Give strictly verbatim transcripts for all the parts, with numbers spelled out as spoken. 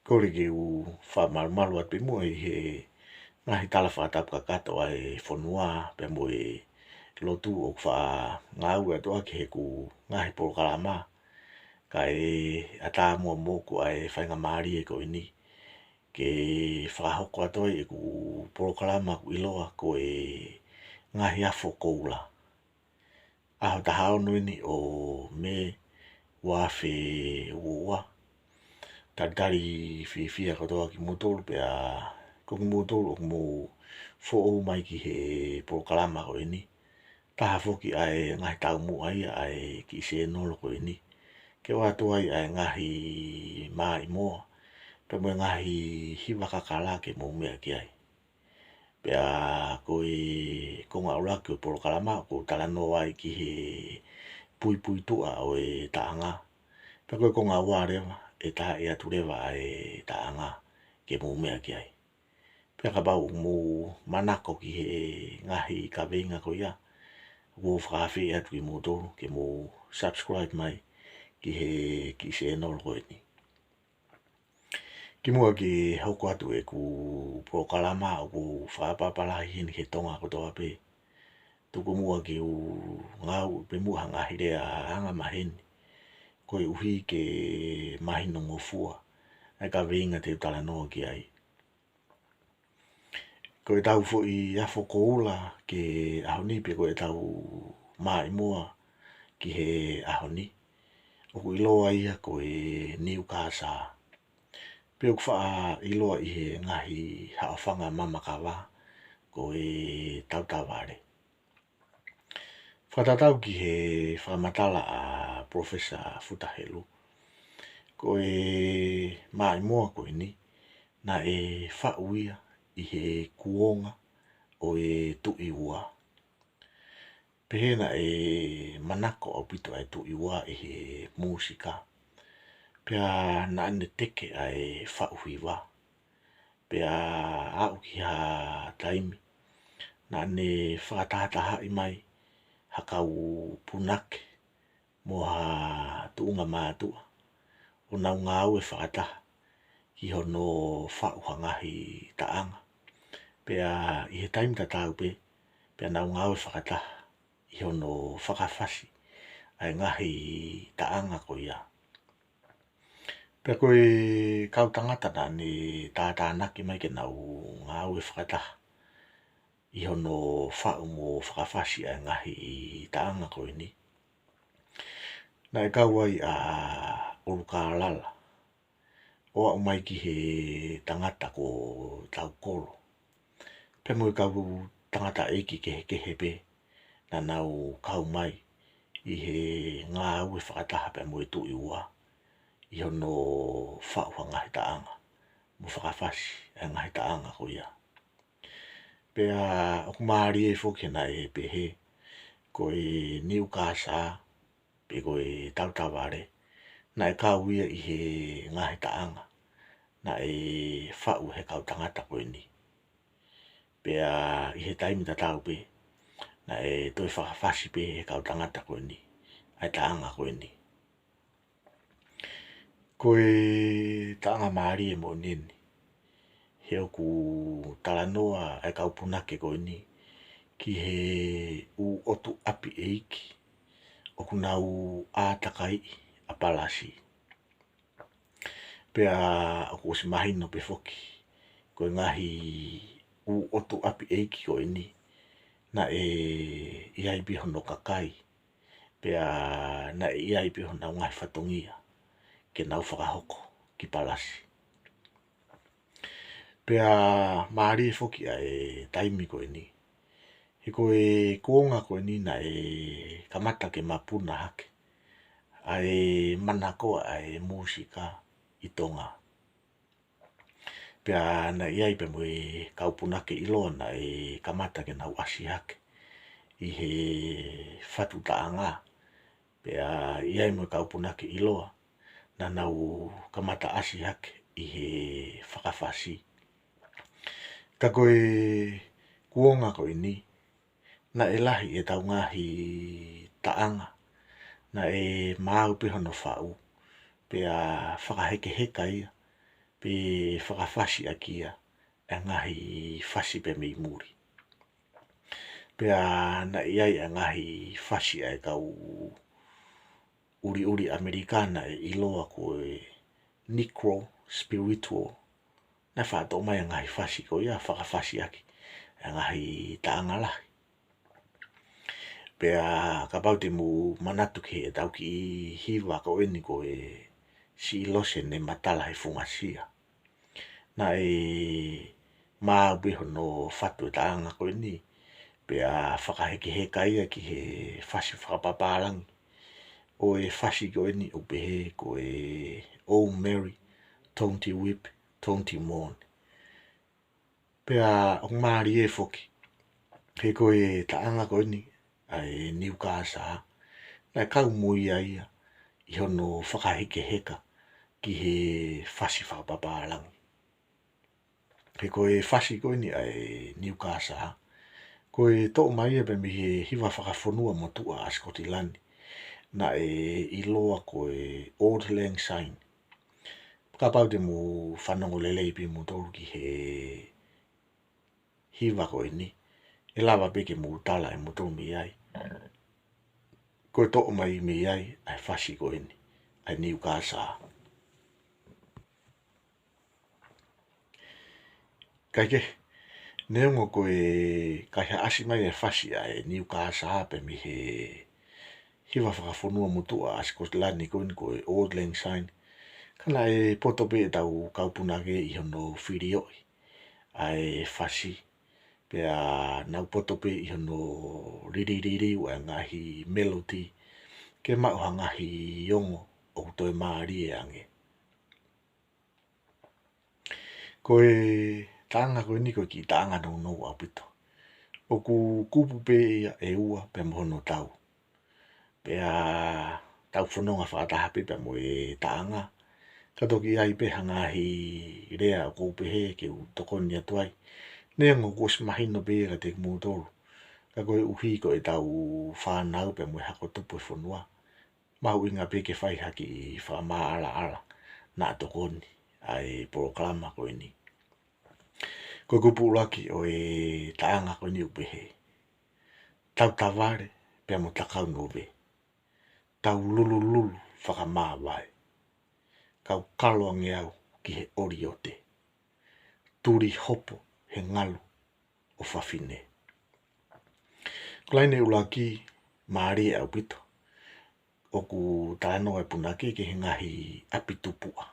Kole ke u fakamalumalu atu pē muʻa ʻi he ngaahi tala fakatapu kakato ʻa e fonua pea mo e lotu ʻoku faʻa ngāueʻaki ʻaki heʻeku ngaahi polokalama, kae ʻatā muʻa moʻoku ʻa e faingamālie ko eni ke fakahoko atu ai ʻeku polokalama ʻoku ʻiloa ko e Ngaahi Afo Koula. ʻAho taha ono eni ʻo Mē ua afe ua ua. Talitali fiefia kotoa kimoutolu pea ko kimoutolu ʻoku mou foʻou mai ki he polokalama ko eni. Taha foki ʻa e ngaahi taumuʻa ia ʻa e kiʻi sēnolo ko eni, ke ʻoatu ai ʻa e ngaahi maʻimoa pea mo e ngaahi hiva kakala ke mou meʻa ki ai. Pea ko e konga ʻuluaki ʻo e polokalama ʻoku ou talanoa ai ki he puipuituʻa ʻo e taʻanga. Pea ko e konga ua leva, ʻe tā atu leva ʻa e taʻanga ke mou meʻa ki ai. Pea kapau ʻoku mou manako ki he ngaahi kaveinga ko ia, ʻoku ou fakaafeʻi atu kimoutolu ke mou subscribe mai ki he kiʻi sēnolo ko eni. Kimuʻa ke hoko atu ʻeku polokalama, ʻoku ou fakaʻapaʻapa lahi heni ki he Tonga kotoa pē. Tuku muʻa ke u ngāueʻaki pē muʻa ha ngaahi lea anga maheni, koeʻuhi ke mahinongofua ʻa e kaveinga te u talanoa ki ai. Ko ʻetau foʻi afo koula ki he ʻaho ni, pe ko ʻetau maʻimoa ki he ʻaho ni, ʻoku ʻiloa ia ko e Niukasa. Pe ʻoku faʻa ʻiloa ʻi he ngaahi haʻofanga mamakava ko e Tautavale. Fakatatau ki he fakamatala ʻa Professor Futa Helu, ko e maʻimoa ko eni, naʻe faʻu ia ʻi he kuonga ʻo e Tuʻi Ua. Pehē naʻe manako ʻaupito ʻa e Tuʻi Ua ʻi he mūsika. Pea naʻa ne teke ʻa e faʻu hiva. Pea aʻu ki ha taimi, naʻa ne fakatahatahaʻi mai ha kau punake mo ha tuʻunga mātuʻa ʻo nau ngāue fakataha ki hono faʻu ha ngaahi taʻanga. Pea ʻi he taimi tatau pē, pea nau ngāue fakataha ʻi hono fakafasi ʻa e ngaahi taʻanga ko ia. Pea ko e kau tangata naʻa ne tātānaki mai ke nau ngāue fakataha ʻi hono faʻu mo fakafasi ʻa e ngaahi taʻanga ko eni, naʻe kau ai ʻa ʻUlukālala, ʻo aʻu mai ki he tangata ko Taukolo, pea mo e kau tangataʻeiki kehekehe pē naʻa nau kau mai ʻi he ngāue fakataha pea mo e Tuʻi Ua ʻi hono faʻu ha ngaahi taʻanga mo fakafasi ʻa e ngaahi taʻanga ko ia. Pea ʻoku mālie foki naʻe pehē ko e Niukasa pe ko e Tautavale, naʻe kau ia ʻi he ngaahi taʻanga naʻe faʻu he kau tangata ko eni. Pea ʻi he taimi tatau pē, naʻe toe fakafasi pē he kau tangata ko eni ʻa e taʻanga ko eni. Ko e taʻanga mālie moʻoni eni, he ʻoku talanoa ʻa e kau punake ko eni ki he ʻū ʻotu ʻapi ʻeiki ʻoku nau ʻātakaiʻi ʻa Palasi. Pea ʻoku ʻosi mahino pē foki, ko e ngaahi ʻū ʻotu ʻapi ʻeiki ko eni, naʻe ʻi ai pē hono kakai, pea naʻe ʻi ai pē honau ngaahi fatongia ke nau fakahoko ki Palasi. Pea mālie foki ʻa e taimi ko eni, he ko e kuonga ko eni naʻe kamata ke mapuna hake ʻa e manakoa ʻa e mūsika ʻi Tonga. Pea naʻe ʻi ai pē mo e kau punake ʻiloa naʻe kamata ke nau ʻasi hake ʻi he fatu taʻanga. Pea ʻi ai mo e kau punake ʻiloa naʻa nau kamata ʻasi hake ʻi he fakafasi. Ka ko e kuonga ko eni, naʻe lahi ʻetau ngaahi taʻanga naʻe maau pē hono faʻu, pea fakahekeheka ia, pe fakafasi ʻaki ia ʻa e ngaahi fasi pē mei muli. Pea naʻe ʻi ai ʻa e ngaahi fasi ʻa e kau ʻuliʻuli ʻAmelika naʻe ʻiloa ko e Negro Spiritual, naʻe faʻa toʻo mai ʻa e ngaahi fasi ko ia ʻo fakafasi ʻaki ʻa e ngaahi taʻanga lahi. Pea kapau te mou manatu ki heʻetau kiʻi hiva ko eni ko e Siʻi Lose Ne Matala He Fungasia. Naʻe maʻu pē hono fatu e taʻanga ko eni, pea fakahekeheka ia ki he fasi fakapapālangi ʻo e fasi ko eni ʻoku pehē ko e Oh Mary, Don't You Weep, Don't You Mourn. Pea ʻoku mālie foki, he ko e taʻanga ko eni ʻa e Niukāsā, naʻe kau mo ia ia ʻi hono fakahekeheka ki he fasi fakapapālangi. He ko e fasi ko eni ʻa e Niukāsā, ko e toʻo mai ia pē mei he hiva fakafonua motuʻa ʻa Sikotilani, naʻe ʻiloa ko e Auld Lang Syne. Kapau te mou fanongo lelei pē moutolu ki he hiva ko eni, ʻe lava pē ke mou tala ʻe moutolu mei ai ko e toʻo mai mei ai ʻa e fasi ko eni ʻa e Niukāsā. Kaikehe, neongo ko e kaihaʻasi mai e fasi ʻa e Niukāsā pē mei he hiva fakafonua motuʻa ʻa Sikotilani ko eni ko e Auld Lang Syne, ka naʻe poto pē ʻetau kau punake ʻi hono filioʻi ʻa e fasi, pea nau poto pē ʻi hono lilililiu ʻa e ngaahi melody ke maʻu ha ngaahi ongo ʻoku toe mālie ange. Ko e taʻanga ko eni ko e kiʻi taʻanga nounou ʻaupito. ʻOku kupu pē ia ʻe ua pea mo hono tau. Pea tau fononga fakataha pē pea mo e taʻanga, ka toki ʻi ai pē ha ngaahi lea ʻoku ou pehē ke u tokoni atu ai, neongo kuo ʻosi mahino pē ia kiate kimoutolu, ka koeʻuhi ko ʻetau fānau pea mo e hako tupu e fonua, mahuʻinga pē ke fai ha kiʻi fakamaʻalaʻala naʻa tokoni ʻa e polokalama ko eni. Ko e kupu ʻuluaki ʻo e taʻanga ko eni ʻoku pehē: Tau tavale pea mo Takaunove, tau lulululu fakamāvae, kau kalo ange au ki he ʻoliote, tuli hopo he ngalu ʻo fafine. Ko e laine ʻuluaki mālie ʻaupito, ʻoku talanoa e punake ki he ngaahi ʻapi tupuʻa.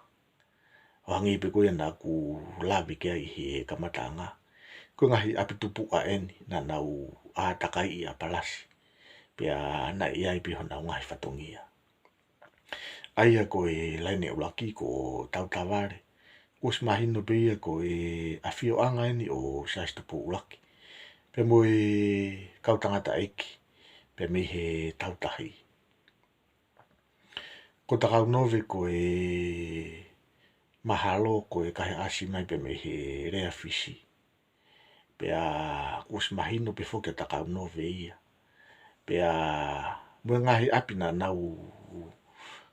ʻO hangē pē ko ia naʻa ku lave ki ai ʻi he kamataʻanga, ko e ngaahi ʻapi tupuʻa eni naʻa nau ʻātakaiʻi ʻa Palasi, pea naʻe ʻi ai pē honau ngaahi fatongia. ʻA ia ko e laine ʻuluaki ko tau tavale, kuo ʻosi mahino pē ia ko e ʻafioʻanga eni ʻo Siaosi Tupou ʻUluaki pea mo e kau tangataʻeiki pea mei he Tautahi. Ko Takaunove ko e mahalo ko e kaihaʻasi mai pea mei he lea Fisi. Pea kuo ʻosi mahino pē foki ʻa Takaunove ia. Pea mo e ngaahi ʻapi naʻa nau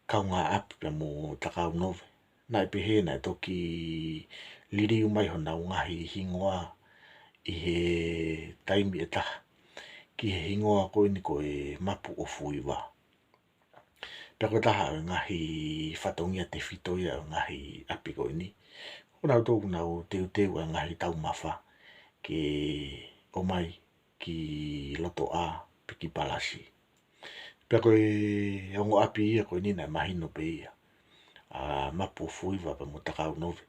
kaungāʻapi pea mo Takaunove, naʻe pehē naʻe toki liliu mai honau ngaahi hingoa ʻi he taimi ʻe taha ki he hingoa ko eni ko e Mapu ʻo Fuiva. Pea ko e taha ʻo e ngaahi fatongia tefito ia ʻo e ngaahi ʻapi ko eni, ko nautolu ʻoku nau teuteu ʻa e ngaahi taumafa ke ʻomai ki Lotoʻā pe ki Palasi. Pea ko e ongo ʻapi ia ko eni naʻe mahino pē ia, ʻa Mapu ʻo Fuiva pea mo Takaunove,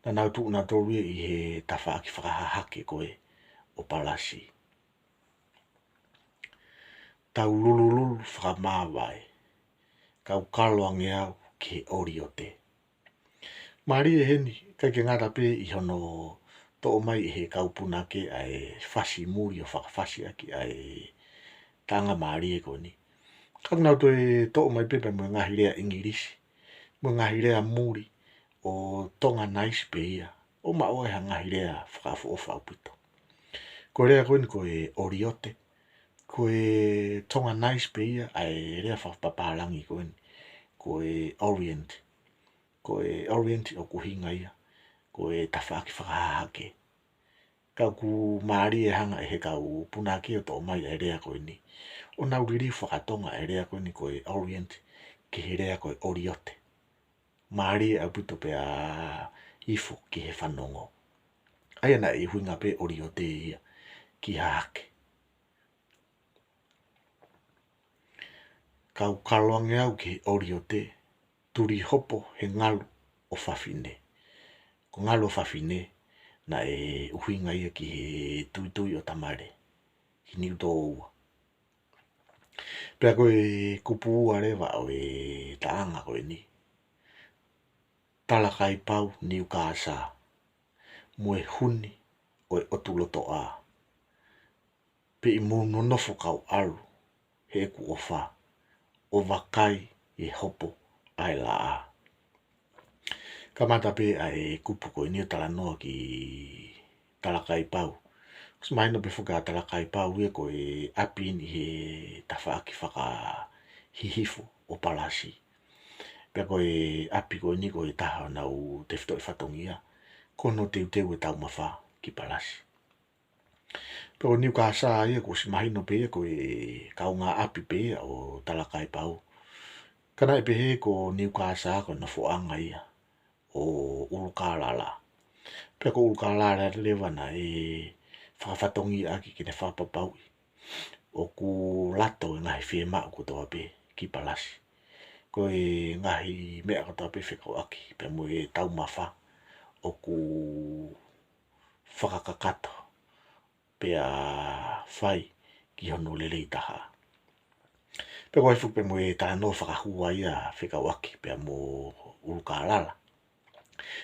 naʻa nau tuʻu nautolu ia ʻi he tafaʻaki fakahahake ko ē ʻo Palasi. Tau lulululu fakamāvae, kau kalo ange au ki he ʻoliote. Mālie heni, ʻikai ke ngata pē ʻi hono toʻo mai ʻe he kau punake ʻa e fasi muli ʻo fakafasi ʻaki ʻa e taʻanga mālie ko eni, ka ʻoku nau toe toʻo mai pē pea mo e ngaahi lea ʻIngilisi, mo e ngaahi lea muli ʻo Tonganise pē ia, ʻo maʻu ai ha ngaahi lea fakaʻofoʻofa ʻaupito. Ko e lea ko eni ko e ʻoliote, ko e Tonganise pē ia ʻa e lea fakapapālangi ko eni ko e Orient. Ko e Orient ʻoku ʻuhinga ia ko e tafaʻaki fakahahake. Ka ʻoku mālie e hanga ʻe he kau punake ʻo toʻo mai e lea ko eni, ʻo nau liliu fakatonga e lea ko eni ko e Orient ki he lea ko e ʻOliote. Mālie ʻaupito pea ifo ki he fanongo. ʻA ia naʻe ʻuhinga pē ʻOliote ia ki hahake. Kau kaloange au ki he ʻOliote, tuli hopo he ngalu ʻo fafine. Ko ngalu ʻo fafine, naʻe ʻuhinga ia ki he tuitui ʻo Tamale, ki Niutōua. Pea ko e kupu ua leva ʻo e taʻanga ko eni: Talakaipau Niukāsā, mo e huni ʻo e ʻOtulotoʻā. Pea ʻi mou nonofo kau ʻalu he ʻeku ʻofa, ʻo vakai ʻi he hopo ʻa e laʻā. Kamata pē ʻa e kupu ko eni ʻo talanoa ki Talakaipau. ʻOsi mahino pē foki ʻa Talakaipau ia ko e ʻapi eni he tafaʻaki fakahihifo ʻo Palasi. Pea ko e ʻapi ko eni ko e taha ʻo ʻenau tefitoʻi fatongia, ko hono teuteu e taumafa ki Palasi. Pea ko Niukāsā ia kuo ʻosi mahino pē ia ko e kaungāʻapi pē ia ʻo Talakaipau. Ka naʻe pehē ko Niukāsā ko e nofoʻanga ia ʻo ʻUlukālala. Pea ko ʻUlukālala leva naʻe fakafatongiaʻaki ke ne fakapapauʻi ʻoku lato e ngaahi fiemaʻu kotoa pē ki Palasi. Ko e ngaahi meʻa kotoa pē fekauʻaki pea mo e taumafa ʻoku fakakakato pea fai ki hono lelei taha. Pea ko e fuʻu pē mo e talanoa fakahua ia fekauʻaki pea mo ʻUlukālala.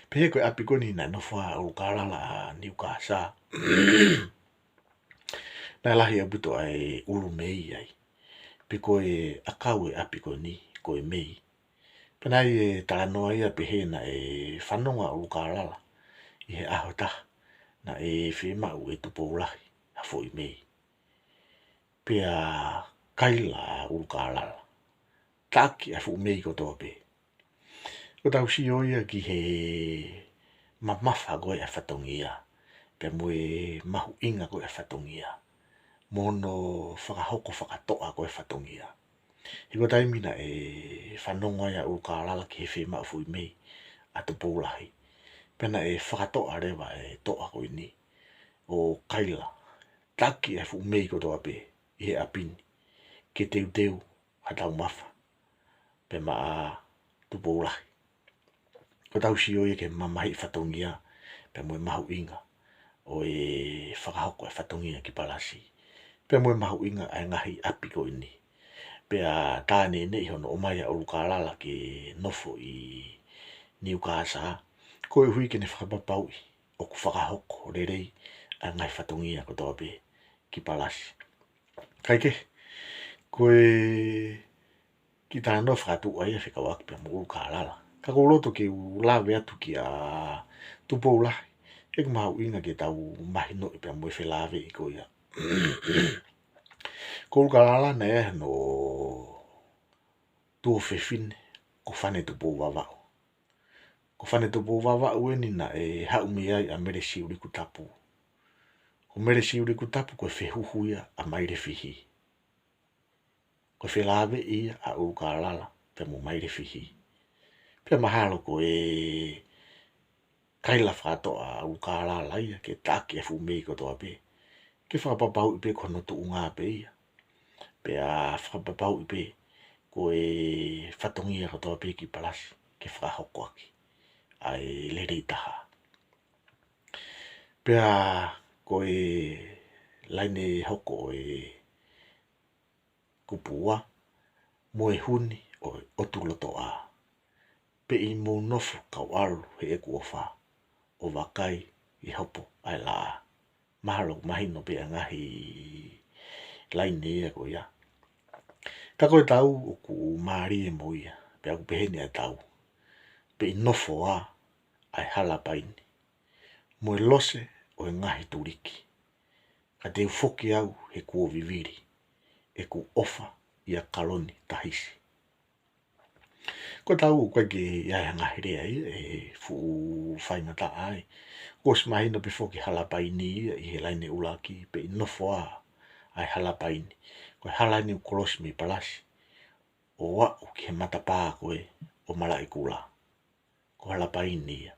Pehē ko e ʻapi ko eni naʻe nofo ai ʻa ʻUlukālala ʻa Niukāsā, naʻe lahi ʻaupito ʻa e ʻulu mei ai. Pea ko e ʻakau e ʻapi ko eni ko e mei. Pea naʻe ʻi ai e talanoa ia pehē naʻe fanongo ʻa ʻUlukālala ʻi he ʻaho ʻe taha naʻe fiemaʻu ʻe Tupoulahi ha foʻi mei. Pea kaila ʻa ʻUlukālala, taʻaki ʻa e fuʻu mei kotoa pē. Ko ʻetau sio ia ki he mamafa ko ē ʻa e fatongia, pea mo e mahuʻinga ko ē ʻa e fatongia, mo hono fakahoko fakatoʻa ko ē ʻa e fatongia. He ko e taimi naʻe fanongo ai ʻa ʻUlukālala ki he fiemaʻu foʻi mei ʻa Tupoulahi, pea naʻe fakatoʻa leva e toʻa ko eni ʻo kaila, taʻaki ʻa e fuʻu mei kotoa pē ʻi he ʻapi ni, ke teuteu ha taumafa pea maʻa Tupoulahi. Ko ʻetau sio ia ki he mamahiʻi fatongia, pea mo e mahuʻinga ʻo e fakahoko e fatongia ki Palasi, pea mo e mahuʻinga ʻa e ngaahi ʻapi ko eni. Pea tā neʻineʻi hono ʻomai ʻa ʻUlukālala ke nofo ʻi Niukāsā, koeʻuhi ke ne fakapapauʻi ʻoku fakahoko lelei ʻa e ngaahi fatongia kotoa pē ki Palasi. Kae kehe, ko e kiʻi talanoa fakatuʻa ia fekauʻaki pea mo ʻUlukālala. Ka ʻoku ou loto ke u lave atu kia Tupoulahi, he ʻoku mahuʻinga ke tau mahinoʻi pea mo e felāveʻi ko ia. Ko ʻUlukālala naʻe ʻi ai hono tuofefine ko Fanetupouvavaʻu. Ko Fanetupouvavaʻu eni naʻe haʻu mei ai ʻa Melesiulikutapu. Ko Melesiulikutapu ko e fehuhu ia ʻa Mailefihi. Ko e felāveʻi ia ʻa ʻUlukālala pea mo Mailefihi. Pea mahalo ko e kaila fakatoʻa ʻa ʻUlukālala ia ke taʻaki e fuʻu mei kotoa pē, ke fakapapauʻi pē ko hono tuʻunga pē ia, pea fakapapauʻi pē ko e fatongia kotoa pē ki Palasi ke fakahoko ʻaki ʻa e lelei taha. Pea ko e laine hoko ʻo e kupu ua, mo e huni ʻo e ʻOtulotoʻā. Pea ʻi mou nofo kau ʻalu he ʻeku ʻofa, ʻo vakai ʻi he hopo ʻa e laʻā. Mahalo ʻoku mahino pē ʻa e ngaahi laine ia ko ia. Ka ko e tau ʻoku mālie mo ia, pea ʻoku peheni ʻa e tau: Pea ʻi nofo ā ʻa e hala paini, mo e lose ʻo e ngaahi tuliki, ka te u foki au he kuo vivili ʻeku ʻofa ʻia Kaloni Tahisi. Ko e tau ko ē ki ai ʻa e ngaahi lea ia ʻe fuʻu faingataʻa ai. Kuo ʻosi mahino pē foki Halapaini ia ʻi he laine ʻuluaki, pea ʻi he nofo ʻa e Halapaini. Ko e hala eni ʻoku kolosi mei Palasi ʻo aʻu ki he matapā ko ē ʻo Malaʻekula. Ko Halapaini ia.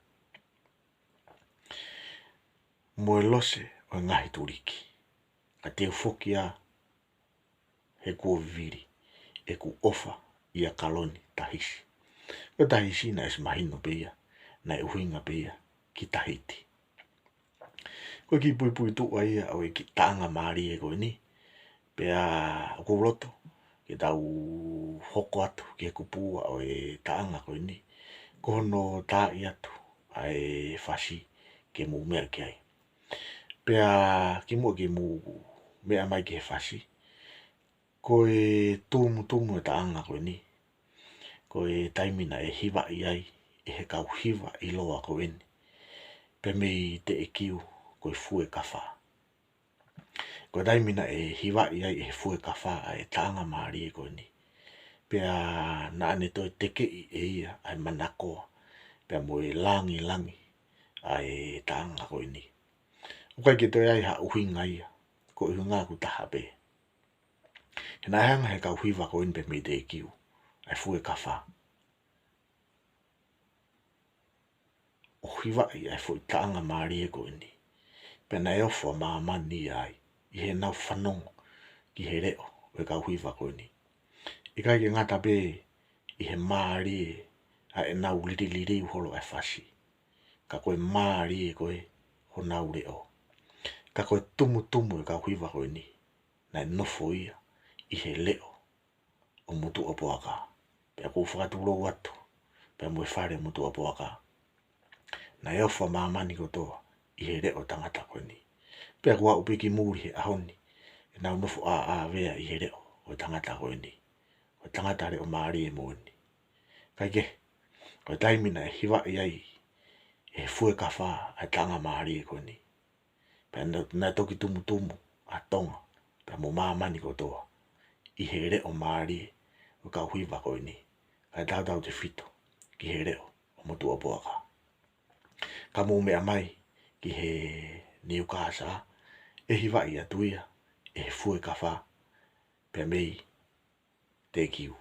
Mo e lose ʻo e ngaahi tuliki. Ka te u foki ā he kuo vivili ʻeku ʻofa ʻia Kaloni Tahisi. Ko Tahisi naʻe ʻosi mahino pē ia, naʻe ʻuhinga pē ia ki Tahiti. Ko e kiʻi puipuituʻa ia ʻo e kiʻi taʻanga mālie ko eni. Pea ʻoku ou loto ke tau hoko atu ki he kupu ua ʻo e taʻanga ko eni, ko hono taaʻi atu ʻa e fasi ke mou meʻa ki ai. Pea kimuʻa ke mou meʻa mai ki he fasi, ko e tumutumu e taʻanga ko eni, ko e taimi naʻe hivaʻi ai ʻe he kau hiva ʻiloa ko eni, pea mei Teʻekiu, ko e Fuekafa. Ko e taimi naʻe hivaʻi ai ʻe he Fuekafa ʻa e taʻanga mālie ko eni, pea naʻa ne toe tekeʻi ʻe ia ʻa e manakoa pea mo e langilangi ʻa e taʻanga ko eni. ʻOku ʻikai ke toe ʻi ai ha ʻuhinga ia, ko e ʻuhinga ʻoku taha pē. He naʻe hanga ʻe he kau hiva ko eni pea mei Teʻekiu, ʻa e Fuekafa, ʻo hivaʻi ʻa e foʻi taʻanga mālie ko eni. Pea naʻe ofo ʻa māmani ai ʻi heʻenau fanongo ki he leʻo ʻo e kau hiva ko eni. ʻIkai ke ngata pē ʻi he mālie ʻa ʻenau lilililiu holo ʻa e fasi, ka ko e mālie ko ē honau leʻo. Ka ko e tumutumu e kau hiva ko eni, naʻe nofo ia ʻi he leʻo ʻo Motuʻapuaka. Pea ʻoku ou fakatulou atu pea mo e fale ʻo Motuʻapuaka, naʻe ofo ʻa māmani kotoa ʻi he leʻo ʻo e tangata ko eni. Pea ʻoku aʻu pē ki muli he ʻaho ni, ʻenau nofo ʻāʻāvea ʻi he leʻo ʻo e tangata ko eni, ʻo e tangata leʻo mālie moʻoni. Kae kehe, ko e taimi naʻe hivaʻi ai ʻe he Fuekafa ʻa e taʻanga mālie ko eni, pea naʻe, naʻe toki tumutumu ʻa Tonga pea mo māmani kotoa ʻi he leʻo mālie ʻo e kau hiva ko eni, kae tautautefito ki he leʻo ʻo Motuʻapuaka. Ka mou meʻa mai ki he Niukasa, ʻe hivaʻi atu ia ʻe he Fuekafa pea mei Teʻekiu.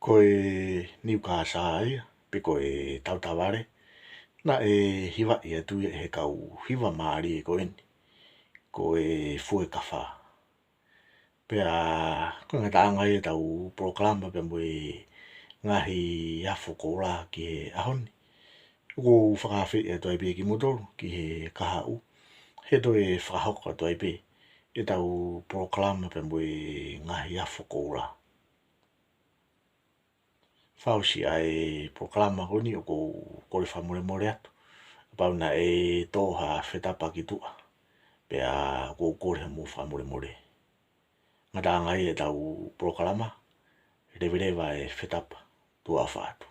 Ko e niukāsā ia, pe ko e tautavale, naʻe hivaʻi atu ia ʻe he kau hiva mālie ko eni, ko e Fuekafā. Pea ko e ngataʻanga ia ʻetau polokalama pea mo e ngaahi afo koula ki he ʻaho ni, ʻoku ou fakaafeʻi atu ai pē kimoutolu ki he kahaʻu, he toe fakahoko atu ai pē ʻetau polokalama pea mo e ngaahi afo koula. Fakaʻosi ʻa e polokalama ko eni ʻoku ou kole fakamolemole atu, kapau naʻe tō ha fetapa ki tuʻa, pea ʻoku ou kole mo fakamolemole. Ngataʻanga ia ʻetau polokalama, leveleva e fetapa, tuʻa ʻofa atu.